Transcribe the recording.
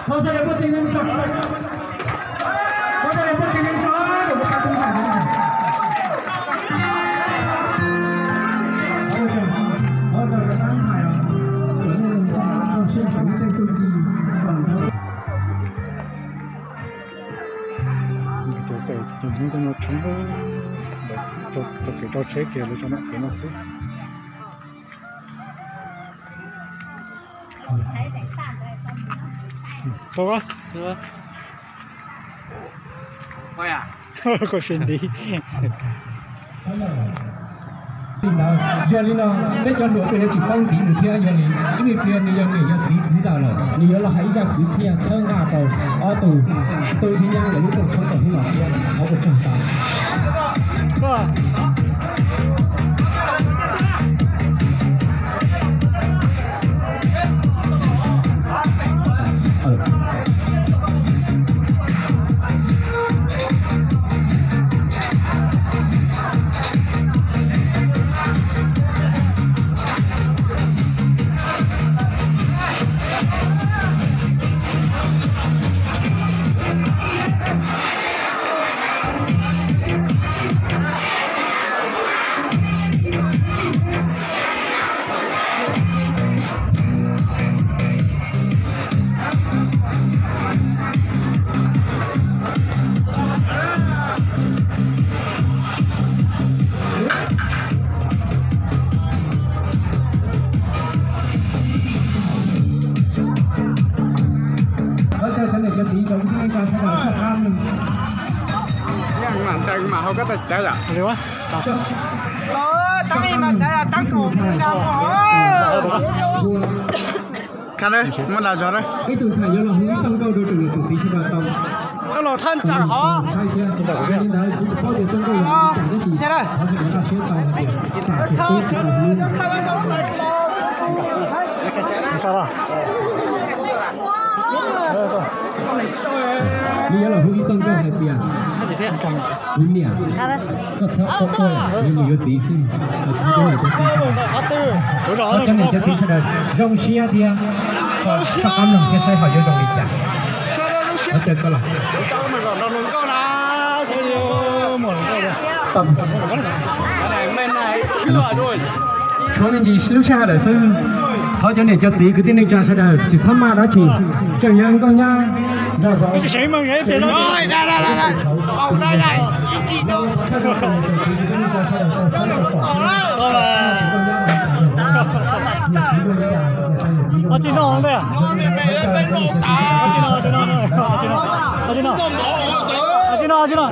Thov sawv daws pub tis neej tso. Thov sawv daws pub tis neej tso rau kuv pab tub ntxhais. Thov ua tsaug, thov ua tsaug rau pab ntxhais os. Kuv nej rau siab rau nej tej txuj ci kom ntau. Cov txawm cov Hmoob tej no tshoob, cov kev rau tsheb kiag lawv tso nam kev no xwb. Tau, koj sim nti. Yog li no, peb cov hluas peb yuav tsis paub ntxiv nws thiab, yog li ib me pliag nws yog niam yog txiv txiv ntxawm lawm, nws yuav los hais ib zaj kwv txhiaj txhawb nqa rau ob tug tub thiab nyab lawv lub rooj tshoob rau hnub no thiab. Thov ua tsaug ntau. Thov caw cov niam cov txiv rau kwv tij neej tsa sawv daws soj qab mloog. Tab sis mas cawv yom. Ib tug ntxhais yuav los hu ib xyooj nkauj rau tsoom niam tsoom txiv sawv daws tau. Los thaj tsam hov. Saib thiab, li ntawd kuv tsis paub tias xyooj nkauj yog ib tsam, tab sis thov sawv daws tso siab tau hais tias tsam tias peb sawv daws hlub. Nws yuav los hu ib xyooj nkauj hais tias, kuv niam, koj txhob quaj quaj, yuav niam yuav txiv xwb. Thov cov niam cov txiv sawv daws, thov cov niam cov txiv sawv daws zoo siab thiab, soj qab mloog thiab saib ho yuav zoo li cas. Thov caw koj los. Tshuav me ntsis lub sij hawm lawm xwb. Thov cov niam cov txiv kwv tij neej tsa sawv daws tsis txhob maj dab tsi, tseem yog nkauj nyab nrog rau. Tsis no, tsis no, tsis no, tsis no.